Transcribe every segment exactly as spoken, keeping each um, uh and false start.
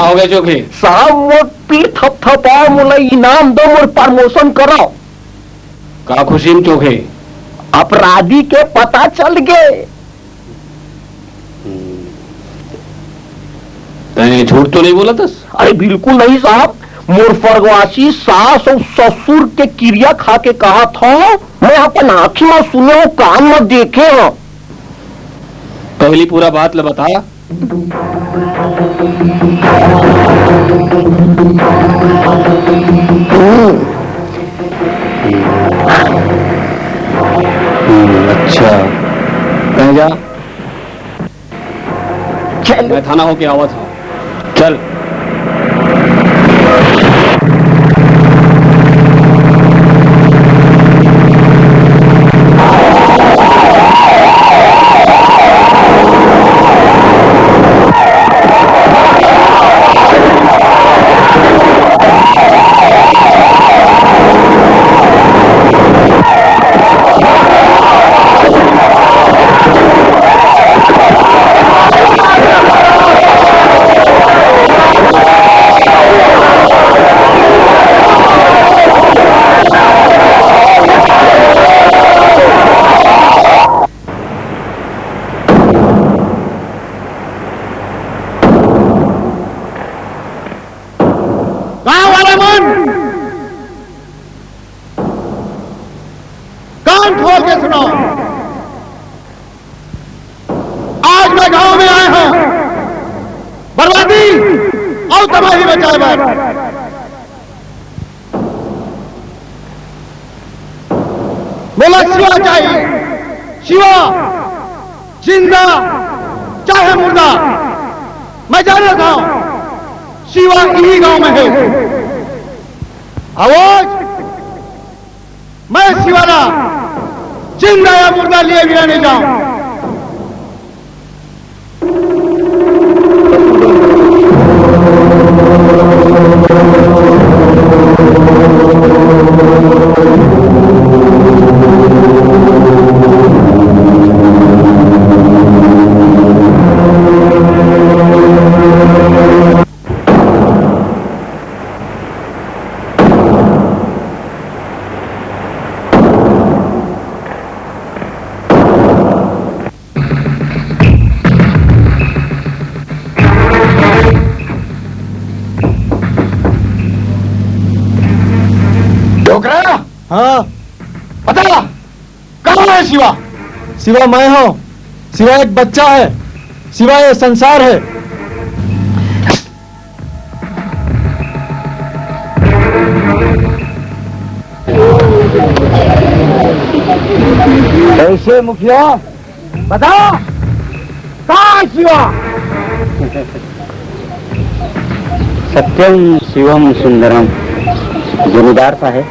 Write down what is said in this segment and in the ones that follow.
हो गया चोखे? साहब, मोर पीठ थपथपाओ, मोला इनाम दो, मोर promotion करो। का खुशी में चोखे? अपराधी के पता चल गे। हम्म। तैं झूठ तो नहीं बोला था? अरे बिल्कुल नहीं साहब, मोर स्वर्गवासी सास और ससुर के किरिया खा के कहा था, मैं अपन आँखी में सुने हूँ, कान में देखे हूँ। पहली पूरा बात ल बता। हम्म, अच्छा, कहीं जा। चल। मैं थाना होके आवा था। चल। गांव वाला मन, कान खोल के सुनो। आज मैं गांव में आया हूं बर्बादी और तबाही मचाए बर। मोला शिवा चाहिए, शिवा, जिंदा चाहे मुर्दा, मैं जानत हूं शिवा इही गांव में है। आवाज मैं शिवा ला जिंदा या मुर्दा लिए बिना नहीं जाऊं। डोकरा, हाँ। बता, कहाँ है शिवा? शिवा मैं हूँ। शिवा एक बच्चा है। शिवा ये संसार है। ऐसे मुखिया, बता, कहाँ है शिवा? सत्यम शिवम सुंदरम। जमींदार साहब,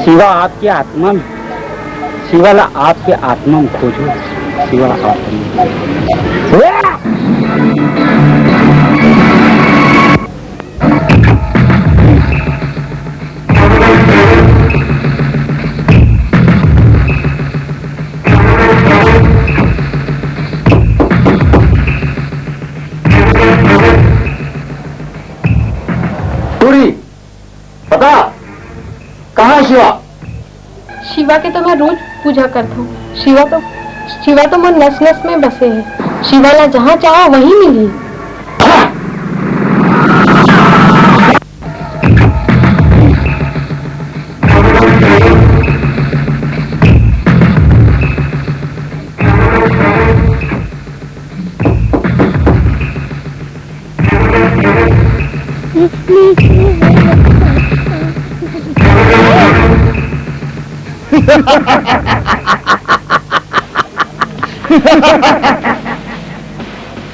शिवा आपके आत्मा में, शिवा ला आपके आत्मा में खोजो, शिवा आत्मा में। टूरी, बता, कहाँ है शिवा? शिवा के तो मैं रोज पूजा करता हूँ। शिवा तो, शिवा तो मोर नस नस में बसे है। शिवा ला जहाँ चाहो वहीं मिली।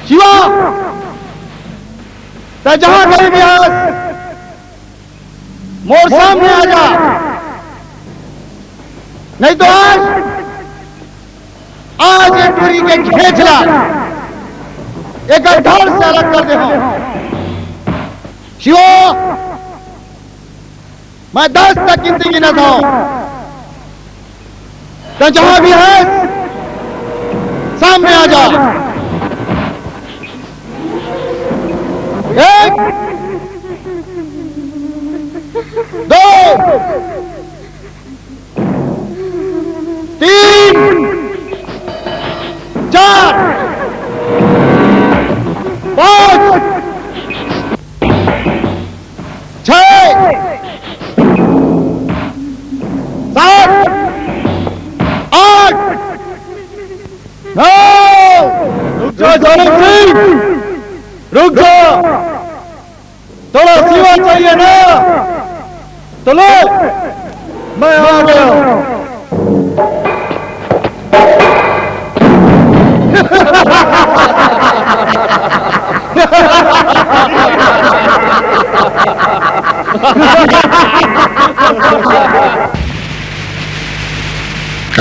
शिवा, तैं जहां कहीं भी हस, मोर सामने आ जा, नहीं तो आज, आज ये टूरी के घेंच ला, एक ढाल से अलग कर दे हूं। शिवा, मैं दस तक गिनती गिनता हूं। तो जहां भी है, सामने आ जा। ए, ए, जालिम सिंह, रुक जा। थोड़ा शिवा चाहिए ना, तो ले, मैं आ गया।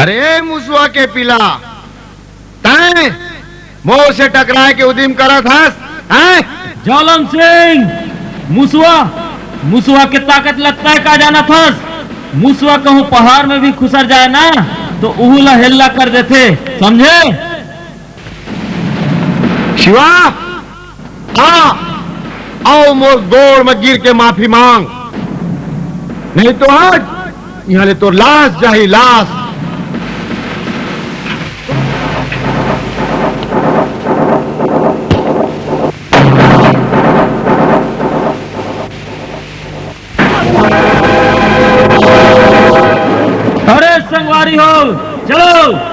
अरे मुसवा के पिला, तैं मोर से टकराए के उदिम करत हस, हैं? जालम सिंह, मुसवा, मुसवा के ताकत ल तैं का जानत हस? मुसवा कहूँ पहाड़ में भी खुसर जाए ना, तो उहू ला हेल्ला कर देथे, समझे? शिवा, आ, अउ मोर गोड़ म गिर के माफी मांग, नहीं तो आज इहाँ ले तोर लाश जाही, लाश। अरे संगवारी हो, चलो।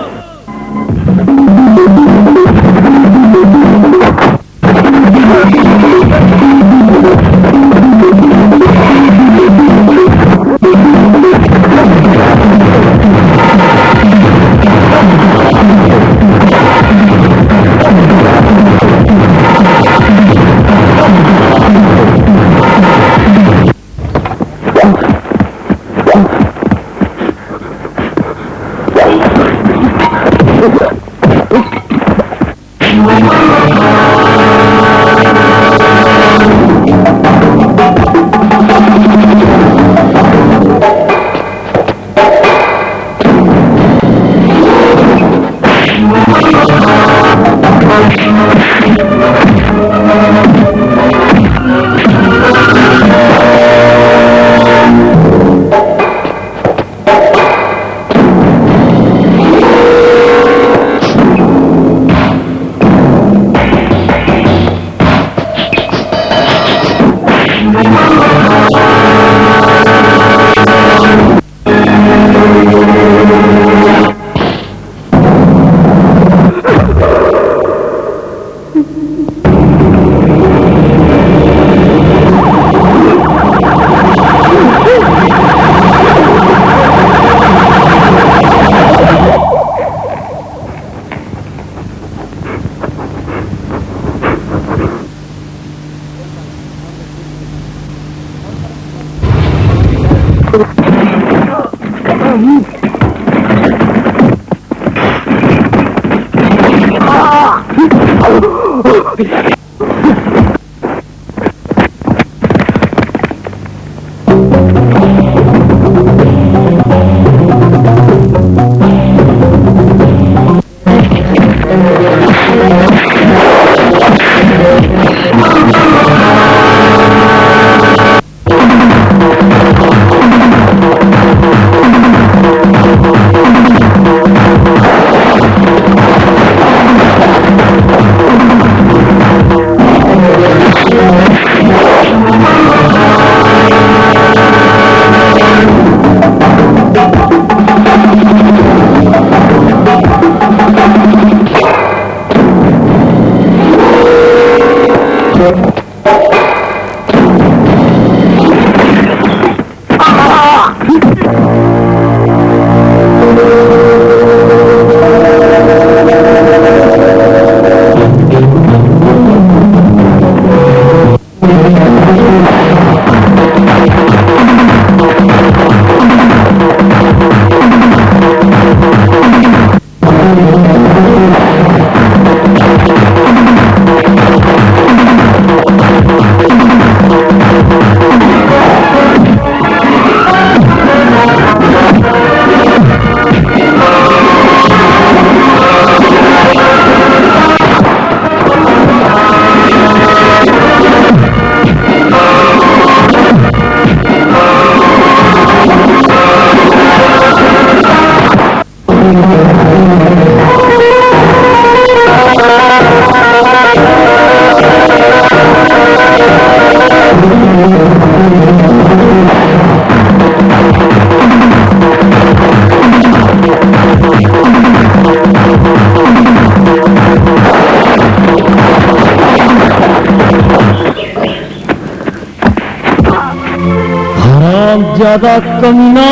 ज्यादा कमीना,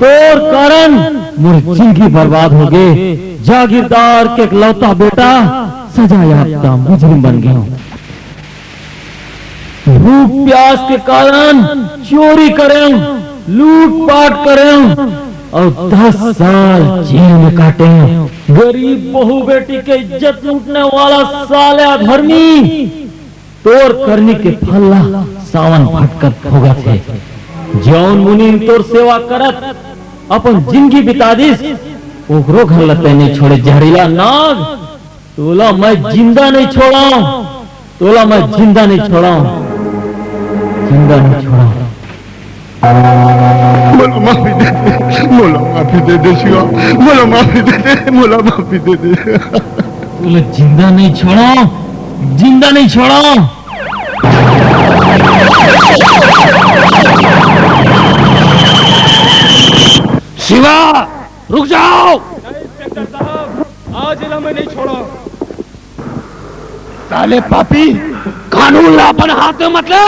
तोर कारण मोर जिंदगी बर्बाद हो गे। जागीरदार के इकलौता बेटा सजा याफ्ता मुजरिम बन गयो। भूख प्यास के कारण चोरी करेंव, लूटपाट करेंव अउ दस साल जेल में काटेंव। गरीब बहू बेटी के इज्जत लूटने वाला साले अधर्मी, तोर करनी के फल ला सावन भटकत भोगत हे। जौन मुनीम तोर सेवा करत अपन जिंदगी बिता दिस, ओकरो घर ला तैं नइ छोड़े, जहरीला नाग। तोला मैं जिंदा नइ छोड़ंव, तोला मैं जिंदा नइ छोड़ंव, जिंदा नइ छोड़ंव। मोला माफी दे दे, मोला माफी दे दे शिवा, मोला माफी दे दे, मोला माफी दे दे। तोला जिंदा नइ छोड़ंव, जिंदा नइ छोड़ंव। शिवा, रुक जाओ। नहीं, इंस्पेक्टर साहब, आज इला मैं नहीं छोड़ा। साले पापी, कानून ला अपन हाथ में मत ले।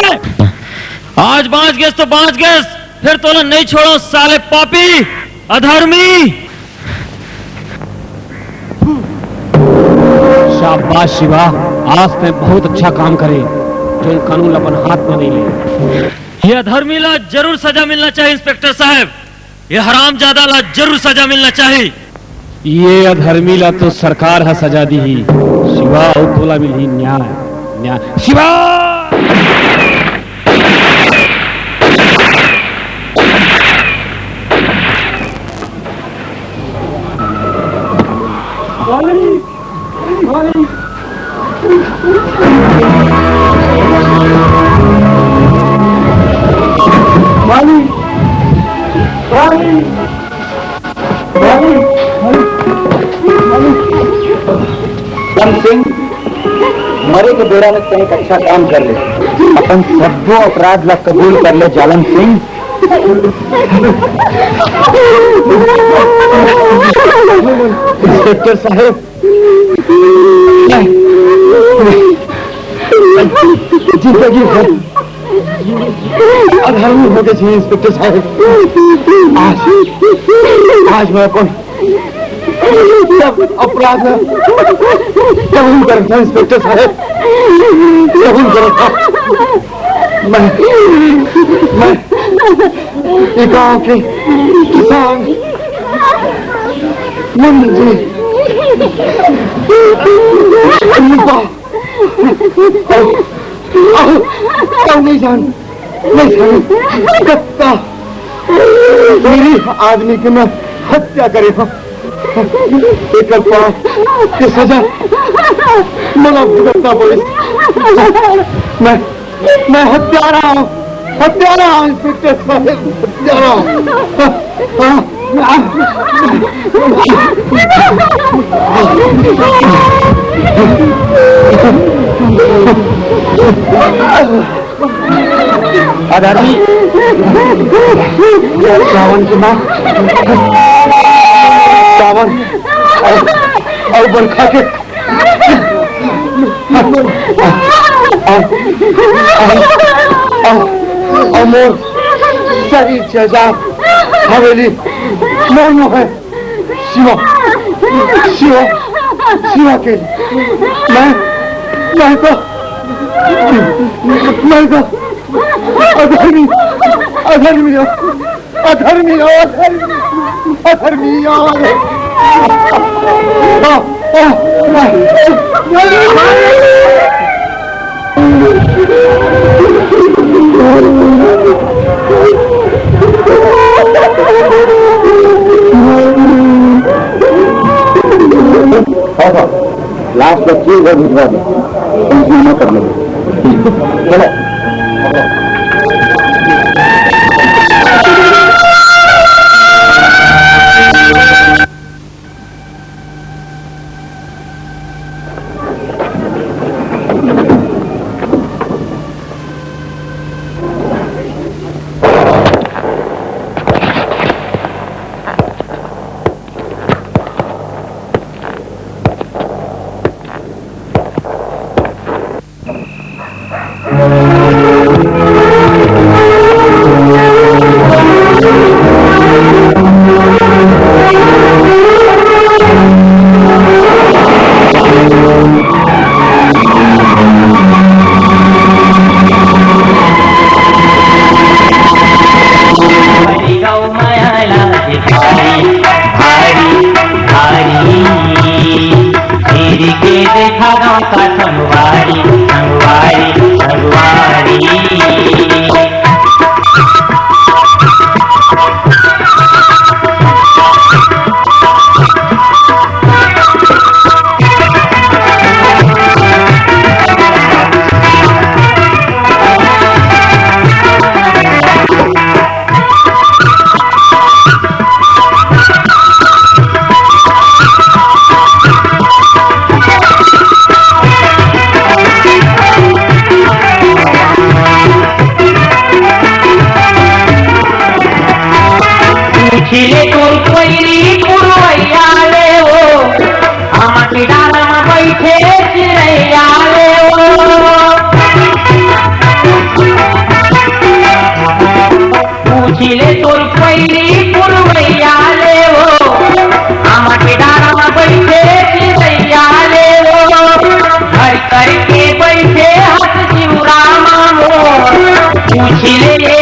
आज बांच गेस तो बांच गेस, फेर तोला नहीं छोड़ो साले पापी, अधर्मी। शाबाश शिवा, आज तैं बहुत अच्छा काम करे, जो कानून ला अपन हाथ में नहीं ले। ये अधर्मी ला जरूर सजा मिलना चाहिए इंस्पेक्टर साहब। ये हरामजादा ला जरूर सजा मिलना चाहिए। ये अधर्मी ला तो सरकार ह सजा दीही, शिवा, अउ तोला मिलही न्याय, न्याय। शिवा! मालिक, मालिक, मालिक, मालिक। जालम सिंह, मरे के बेरा में तैं एक अच्छा काम कर ले, अपन सब्बो अपराध ला कबूल कर ले जालम सिंह। इंस्पेक्टर साहब, जिंदगी भर अधर्मी होके जिए इंस्पेक्टर साहब। आज, आज मैं अपन सब अपराध कबूल करता हूँ इंस्पेक्टर साहब, कबूल करता हूँ। मैं, मैं ये गांव के किसान मुंजी रूपा, आओ, आओ, आओ, नहीं जान, नहीं जान, कत्ता मेरी आदमी के मैं हत्या करे हूँ। एकर पाप के सजा मोला भुगतना पड़िस। मैं मैं हत्यारा हूँ, हत्यारा हूँ, इंस्पेक्टर साहब, हत्यारा हूँ। हाँ, हाँ। अधर्मी, सावन के माँ, सावन अउ, अउ बरखा के अउ, अउ, अउ मोर सरीर जायदाद हवेली मोर नो हे। शिवा, शिवा, शिवा के मैं, मैं तो, मैं तो अधर्मी, अधर्मी हूँ। अधर्मी, अधर्मी, अधर्मी, अधर्मी। आ, आ, आ। हाँ, हाँ। लास्ट का चीज है भिजवा दे, तुम मत कर लो। चलो। संगवारी, संगवारी, संगवारी। पूछिले तोर कोइली पुरवैया ले हो, आमा के डाला म बइठे चिरैया ले हो। पूछिले तोर कोइली पुरवैया ले हो, आमा के डाला म बइठे चिरैया ले हो। हर करके बइठे हस शिवराम मोर, पूछिले ये